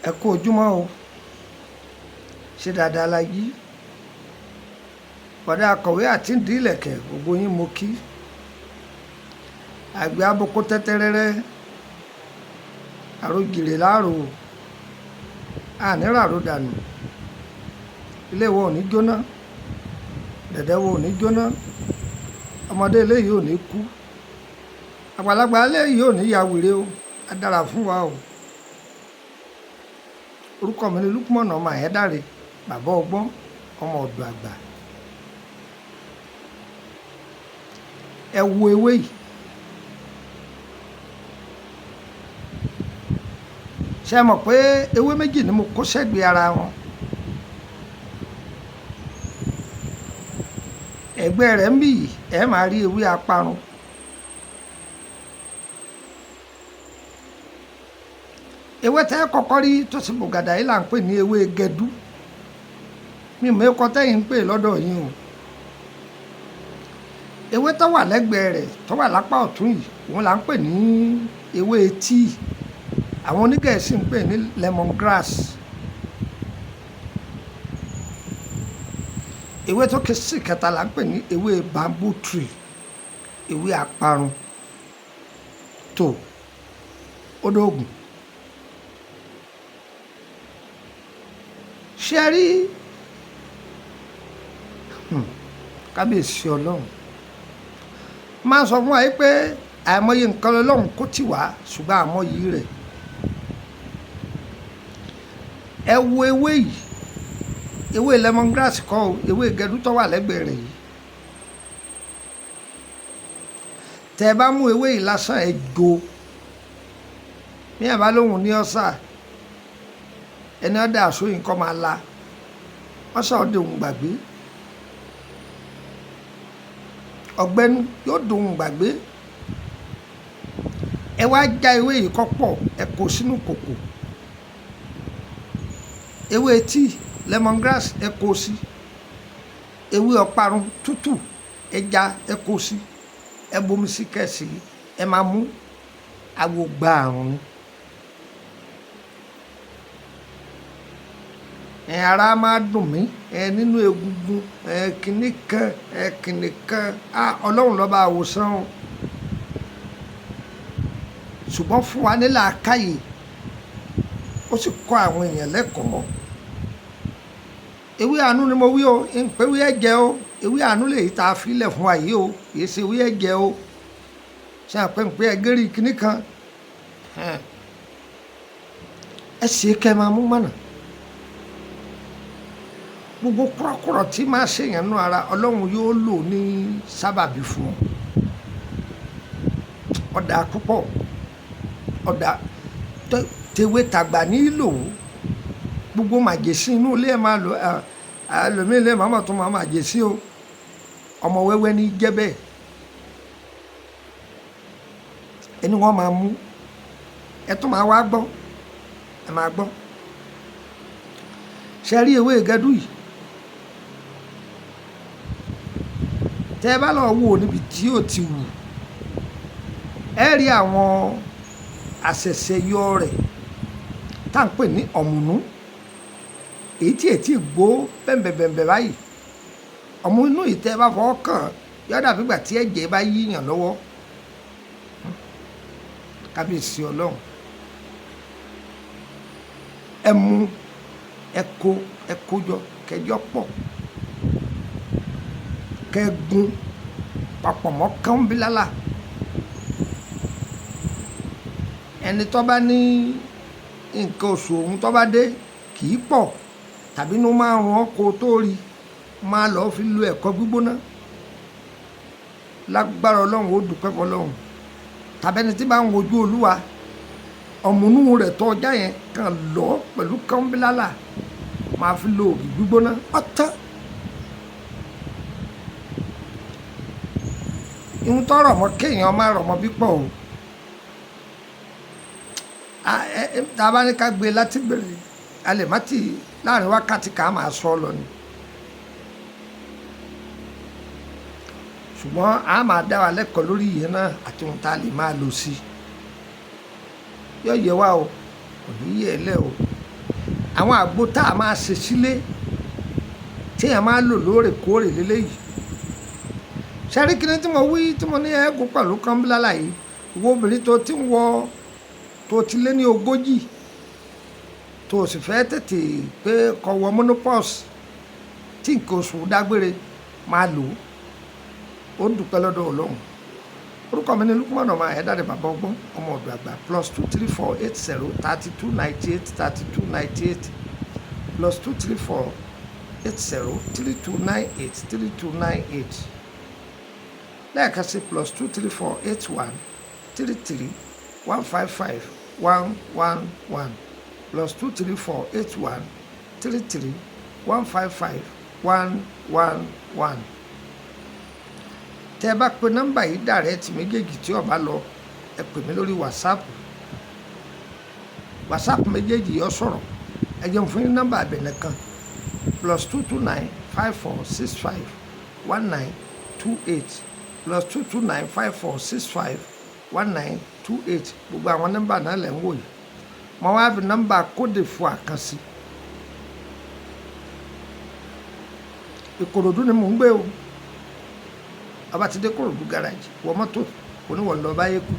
Ẹ kú ojúmọ́ o. Ṣé dáadáa la jí? Bọ̀dá akọ̀wé àti ìdí ìlẹ̀kẹ̀, gbogbo yín mo kí. Àgbẹ̀ aboko tẹ́tẹ́rẹ́rẹ́, àròjìrè láàrò, àníràrò dànù. Ilé wa ò ní jóná, dẹ̀dẹ̀ wa ò ní jóná, ọmọdé ilé yìí ò ní kú, àgbàlagbà ilé yìí ò ní ya wèrè o, á dára fún wa o. Orúkọ mi ni Lukman ọmọ Àyẹ́dàre, bàbá ọgbọ́n, ọmọ ọ̀dọ̀ àgbà. Ẹ wo ewé yìí. Ṣé ẹ mọ̀ pé ewé méjì ni mo kó sẹ́gbẹ̀ẹ́ ara wọn? Ẹ̀gbẹ́ rẹ̀ ń bì yìí, ẹ máa rí ewé aparun. Ewé tẹ́ ẹ kọ́kọ́ rí tó sì bùgàdà yìí là ń pè ní ewé gẹdú. Mi ò mọ ẹ̀kọ́ tẹ́yìn ń pè lọ́dọ̀ yín o. Ewé tó wà lẹ́gbẹ̀ẹ́ rẹ̀ tó wà lápá ọ̀tún yìí, òun là ń pè ní ewé tíì. Àwọn onígẹ̀ẹ́sì ń pè ní lemon grass. Ewé tó sì kẹta là ń pè ní ewé bamboo tree, ewé aparun. Tó, ó dóògùn. Ṣé ẹ rí? Kábíyèsí Ọlọ́run. Máa ń sọ fún wa yìí pé àìmọye nǹkan lọ́lọ́run kó tì wá, ṣùgbọ́n àmọ̀yí rẹ̀. Ẹ wo ewé yìí, ewé lemon grass kọ́ o, ewé gẹdú tó wà lẹ́gbẹ̀ẹ́ rẹ̀ yìí. Tẹ bá mú ewé yìí lásán, ẹ jó. Bí ẹ bá lóhùn ní ọ́sà, ẹni ọ̀dà àsóyìn kọ́ máa la, ọ́sà ó dòun gbàgbé. Ọ̀gbẹ́nu yóò dòun gbàgbé. Ẹ wá já ewé yìí kọ́ pọ̀, ẹ kó sínú kòkò. Ewé tíì, lemon grass, ẹ kó sí. Ewé ọparun tútù, ẹja, ẹ kó sí. Ẹ bomi sí kẹ̀sì, ẹ máa mú. Awo gba àrùn ni. Ẹ ara máa dùn mí, ẹ nínú egungun, ẹ kìíní kan, ẹ kìíní kan. Á, Ọlọ́run ló bá wòsàn o. Ṣùgbọ́n fún wa ní làákàyè, ó sì kọ́ àwọn èèyàn lẹ́kọ̀ọ́. Ewé àánú ni mo wí o, ń pé ewé ẹ̀jẹ̀ o, ewé àánú lèyí tá a fi lẹ̀ fún wa yìí o, kì í ṣe ewé ẹ̀jẹ̀ o. Ṣé àpé ń pé ẹgẹ́rì kìíní kan? Ẹ ṣe kẹ́ ẹ máa mú mọ̀nà. Gbogbo kúrọ̀kúrọ̀ tí máa ṣe èèyàn nínú ara, Ọlọ́run yóò lò ní sábàbí fún ọ. Ọ̀dà púpọ̀, ọ̀dà tewé tàgbà nílò. Gbogbo màjèsí inú ilé ẹ máa lò, ẹlòmíì lè máa mọ̀ tó máa màjèsí o. Ọmọ wẹ́wẹ́ ní jẹ́ bẹ́ẹ̀. Ẹni wọ́n máa mú, ẹ tún máa wá gbọ́, ẹ máa gbọ́. Ṣé ẹ rí ewé gẹdú yìí? Tẹ ẹ bá lọ wò níbi tí ó ti wù, ẹ rí àwọn àṣẹ̀ṣẹ̀yọ rẹ̀ tá ń pè ní ọ̀mùnú. Èyí tí ètí gbó bẹ̀m̀bẹ̀bẹ̀m̀bẹ̀ báyìí. Ọ̀mùnú yìí tẹ ẹ bá fọwọ́ kàn, yóò dàbí ìgbà tí ẹ̀jẹ̀ bá yíyàn lọ́wọ́. Kábíyèsí Ọlọ́run. Ẹ mú, ẹ kó, ẹ kó jọ, kẹjọ pọ̀. Kẹ gún papọ̀ mọ́ kánbílálà. Ẹni tó bá ní nǹkan oṣù òun tó bá dé kì í pọ̀, tàbí inú máa ń rún kó tó rí, máa lọ fi lu ẹ̀kọ gbígbóná. Lágbára Ọlọ́run, ó dúpẹ́ fún Ọlọ́run. Tàbí ẹni tí bá ń wojú Olúwa, ọ̀mùnú rẹ̀ tó ọjà yẹn kan lọ pẹ̀lú kánbílálà, máa fi lo ògì gbígbóná. Ọ̀tán. Ihun tó rọ̀ mọ́ kéèyàn máa rọ̀ mọ́ bí pọ̀ o. Tá a bá ní ká gbé láti bẹ̀rẹ̀, a lè má ti láàrin wákàtí ká máa sọ lọ ni. Ṣùgbọ́n a máa dá wa lẹ́kọ̀ọ́ lórí ìyẹn náà àti ohun tá a lè máa lò sí. Yóò yẹ wá o, kò ní yẹ ẹ lẹ́ o. Àwọn àgbo tá a máa ṣe sílé téèyàn máa lò lóòrèkóòrè lélẹ́yìí. Ṣẹ́rí kíní tí mo wí tí mo ní ẹ̀ẹ́gùn pẹ̀lú kánbílálà yìí? Ìwọ obìnrin tó ti ń wọ, tó ti lé ní 40, tó sì fẹ́ tètè pé kó wọ menopause, tí nǹkan oṣù dágbére, máa lò ó. Ó dúpẹ́ lọ́dọ̀ Ọlọ́run. Orúkọ mi ni Lukman ọmọ Ayédáre, bàbá ọgbọ́n, ọmọ ọ̀dọ̀ àgbà. +234 80 32 98 32 98, +234 80 32 98 32 98. Lẹ́ẹ̀kan sí, +234 81 33 155 111, +234 81 33 155 111. Tẹ́ ẹ bá pe nọ́mbà yìí direct méjèèjì, tí ó bá lọ, ẹ pè mí lórí WhatsApp. WhatsApp méjèèjì yóò sọ̀rọ̀. Ẹ jẹun fún yín nọ́mbà àbẹ̀nẹ̀ kan: +229 54 65 19 28, +229 54 65 19 28. Gbogbo àwọn nọ́mbà náà lẹ̀ ń wò yìí. Mo wá fi nọ́mbà Côte d'Ivoire kan sí. Ìkòròdú ni mò ń gbé o. Ọba ti dé Kòròdú garage, wọ mọ́tò, oníwọ̀ lọ báyé kú,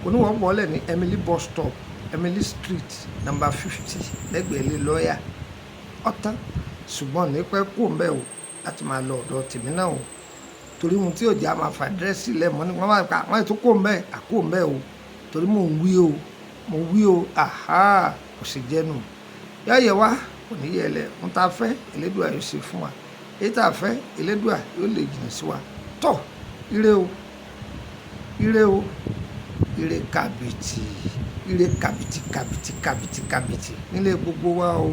oníwọ̀ bọ́ọ̀lẹ̀ ní Emily bus stop, Emily Street, number 50, lẹ́gbẹ̀ẹ́ ilé lọ́ọ̀yà. Ọ̀tán. Ṣùgbọ́n ní pẹ́ kó ń bẹ̀ o láti máa lọ ọ̀dọ̀ tèmi náà o, torí ohun tí òjá máa fà dírẹ́sì lẹ́mọ́ ni wọ́n máa pa àwọn ètò kó ń bẹ̀ àkó ń bẹ̀ o, torí mò ń wí o, mò ń wí o. Àhá, kò sì jẹ́nu yọ̀ọ̀yẹ̀ wá, kò ní yẹ lẹ̀. Ń ta fẹ́, Elédùà yóò ṣe fún wa. Èyí tá a fẹ́, Elédùà yóò lè jìnnà sí wa. Tọ́, ire o, ire o, ire kàbìtì, ire kàbìtì kàbìtì kàbìtì kàbìtì nílé gbogbo wa o.